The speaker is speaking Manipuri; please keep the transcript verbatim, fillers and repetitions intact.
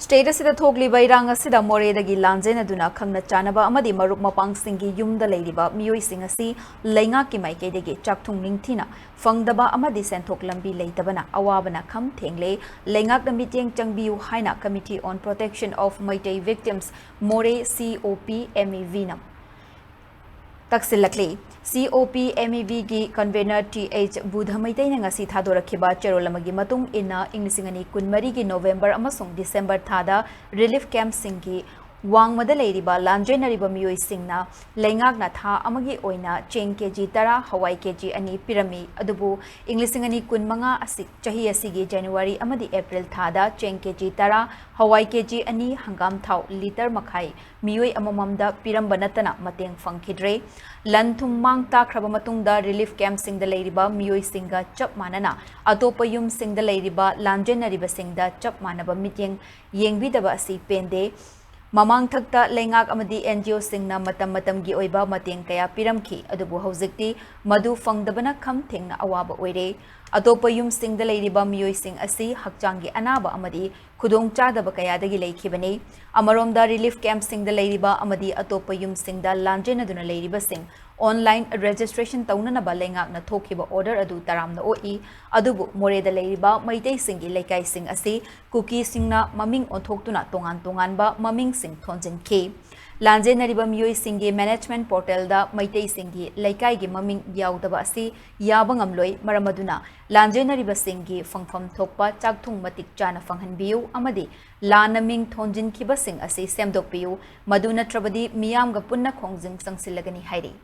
State ꯑꯁꯤꯗ ꯊꯣꯛꯂꯤꯕ ꯏꯔꯥꯡ ꯑꯁꯤꯗ ꯃꯣꯔꯦꯗꯒꯤ ꯂꯥꯟꯖꯦꯟꯅꯗꯨꯅ ꯈꯪꯅ ꯆꯥꯟꯅꯕ ꯑꯃꯗꯤ ꯃꯔꯨꯞ ꯃꯄꯥꯡꯁꯤꯡꯒꯤ ꯌꯨꯝꯗ ꯂꯩꯔꯤꯕ ꯃꯤꯑꯣꯏꯁꯤꯡ ꯑꯁꯤ ꯂꯩꯉꯥꯛꯀꯤ ꯃꯥꯏꯀꯩꯗꯒꯤ ꯆꯥꯛꯊꯨꯡ ꯅꯤꯡꯊꯤꯅ ꯐꯪꯗꯕ ꯑꯃꯗꯤ ꯁꯦꯟꯊꯣꯛ ꯂꯝꯕꯤ ꯂꯩꯇꯕꯅ ꯑꯋꯥꯕꯅ ꯈꯝ ꯊꯦꯡꯂꯦ꯫ ꯂꯩꯉꯥꯛꯅ ꯃꯤꯠꯌꯦꯡ ꯆꯪꯕꯤꯌꯨ ꯍꯥꯏꯅ Committee on Protection of Meitei Victims, ꯃꯣꯔꯦ, C O P M E V ꯅ ꯇꯛꯁꯤꯜꯂꯛꯂꯤ꯫ C O P M E V ꯒꯤ convener T H ꯕꯨꯙ ꯃꯩꯇꯩꯅ ꯉꯁꯤ ꯊꯥꯗꯣꯔꯛꯈꯤꯕ ꯆꯦꯔꯣꯜ ꯑꯃꯒꯤ ꯃꯇꯨꯡ ꯏꯟꯅ, ꯏꯪ ꯂꯤꯁꯤꯡ ꯑꯅꯤ ꯀꯨꯟꯃꯔꯤꯒꯤ November ꯑꯃꯁꯨꯡ December ꯊꯥꯗ relief camp ꯁꯤꯡꯒꯤ ꯋꯥꯡꯃꯗ ꯂꯩꯔꯤꯕ ꯂꯥꯟꯖꯦꯟꯅꯔꯤꯕ ꯃꯤꯑꯣꯏꯁꯤꯡꯅ ꯂꯩꯉꯥꯛꯅ ꯊꯥ ꯑꯃꯒꯤ ꯑꯣꯏꯅ ꯆꯦꯡ K G ꯇꯔꯥ, ꯍꯋꯥꯏ K G ꯑꯅꯤ ꯄꯤꯔꯝꯃꯤ꯫ ꯑꯗꯨꯕꯨ ꯏꯪ ꯂꯤꯁꯤꯡ ꯑꯅꯤ ꯀꯨꯟꯃꯉꯥ ꯑꯁꯤ, ꯆꯍꯤ ꯑꯁꯤꯒꯤ January ꯑꯃꯗꯤ April ꯊꯥꯗ ꯆꯦꯡ K G ꯇꯔꯥ, ꯍꯋꯥꯏ K G ꯑꯅꯤ, ꯍꯪꯒꯥꯝ ꯊꯥꯎ litre ꯃꯈꯥꯏ ꯃꯤꯑꯣꯏ ꯑꯃꯃꯝꯗ ꯄꯤꯔꯝꯕ ꯅꯠꯇꯅ ꯃꯇꯦꯡ ꯐꯪꯈꯤꯗ꯭ꯔꯦ꯫ ꯂꯟ ꯊꯨꯝ ꯃꯥꯡ ꯇꯥꯛꯈ꯭ꯔꯕ ꯃꯇꯨꯡꯗ relief camp ꯁꯤꯡꯗ ꯂꯩꯔꯤꯕ ꯃꯤꯑꯣꯏꯁꯤꯡꯒ ꯆꯞ ꯃꯥꯟꯅꯅ ꯑꯇꯣꯞꯄ ꯌꯨꯝꯁꯤꯡꯗ ꯂꯩꯔꯤꯕ ꯂꯥꯟꯖꯦꯟꯅꯔꯤꯕꯁꯤꯡꯗ ꯆꯞ ꯃꯥꯟꯅꯕ ꯃꯤꯠꯌꯦꯡ ꯌꯦꯡꯕꯤꯗꯕ ꯑꯁꯤ ꯄꯦꯟꯗꯦ꯫ ꯃꯃꯥꯡꯊꯛꯇ ꯂꯩꯉꯥꯛ ꯑꯃꯗꯤ N G O ꯁꯤꯡꯅ ꯃꯇꯝ ꯃꯇꯝꯒꯤ ꯑꯣꯏꯕ ꯃꯇꯦꯡ ꯀꯌꯥ ꯄꯤꯔꯝꯈꯤ, ꯑꯗꯨꯕꯨ ꯍꯧꯖꯤꯛꯇꯤ ꯃꯗꯨ ꯐꯪꯗꯕꯅ ꯈꯝ ꯊꯦꯡꯅ ꯑꯋꯥꯕ ꯑꯣꯏꯔꯦ꯫ ꯑꯇꯣꯞꯄ ꯌꯨꯝꯁꯤꯡꯗ ꯂꯩꯔꯤꯕ ꯃꯤꯑꯣꯏꯁꯤꯡ ꯑꯁꯤ ꯍꯛꯆꯥꯡꯒꯤ ꯑꯅꯥꯕ ꯑꯃꯗꯤ ꯈꯨꯗꯣꯡꯆꯥꯗꯕ ꯀꯌꯥꯗꯒꯤ ꯂꯩꯈꯤꯕꯅꯤ꯫ ꯑꯃꯔꯣꯝꯗ relief camp ꯁꯤꯡꯗ ꯂꯩꯔꯤꯕ ꯑꯃꯗꯤ ꯑꯇꯣꯞꯄ ꯌꯨꯝꯁꯤꯡꯗ ꯂꯥꯟꯖꯦꯟꯅꯗꯨꯅ ꯂꯩꯔꯤꯕꯁꯤꯡ online registration ꯇꯧꯅꯅꯕ ꯂꯩꯉꯥꯛꯅ ꯊꯣꯛꯈꯤꯕ order ꯑꯗꯨ ꯇꯔꯥꯝꯅ ꯑꯣꯛꯏ꯫ ꯑꯗꯨꯕꯨ ꯃꯣꯔꯦꯗ ꯂꯩꯔꯤꯕ ꯃꯩꯇꯩꯁꯤꯡꯒꯤ ꯂꯩꯀꯥꯏꯁꯤꯡ ꯑꯁꯤ ꯀꯨꯀꯤꯁꯤꯡꯅ ꯃꯃꯤꯡ ꯑꯣꯟꯊꯣꯛꯇꯨꯅ ꯇꯣꯉꯥꯟ ꯇꯣꯉꯥꯟꯕ ꯃꯃꯤꯡꯁꯤꯡ ꯊꯣꯟꯖꯤꯟꯈꯤ꯫ ꯂꯥꯟꯖꯦꯟꯅꯔꯤꯕ ꯃꯤꯑꯣꯏꯁꯤꯡꯒꯤ management portal ꯗ ꯃꯩꯇꯩꯁꯤꯡꯒꯤ ꯂꯩꯀꯥꯏꯒꯤ ꯃꯃꯤꯡ ꯌꯥꯎꯗꯕ ꯑꯁꯤ ꯌꯥꯕ ꯉꯝꯂꯣꯏ꯫ ꯃꯔꯝ ꯑꯗꯨꯅ ꯂꯥꯟꯖꯦꯟꯅꯔꯤꯕꯁꯤꯡꯒꯤ ꯐꯪꯐꯝ ꯊꯣꯛꯄ ꯆꯥꯛꯊꯨꯡ ꯃꯇꯤꯛ ꯆꯥꯅ ꯐꯪꯍꯟꯕꯤꯌꯨ ꯑꯃꯗꯤ ꯂꯥꯟꯅ ꯃꯤꯡ ꯊꯣꯟꯖꯤꯟꯈꯤꯕꯁꯤꯡ ꯑꯁꯤ ꯁꯦꯝꯗꯣꯛꯄꯤꯌꯨ꯫ ꯃꯗꯨ ꯅꯠꯇ꯭ꯔꯕꯗꯤ ꯃꯤꯌꯥꯝꯒ ꯄꯨꯟꯅ ꯈꯣꯡꯖꯪ ꯆꯪꯁꯤꯜꯂꯒꯅꯤ ꯍꯥꯏꯔꯤ꯫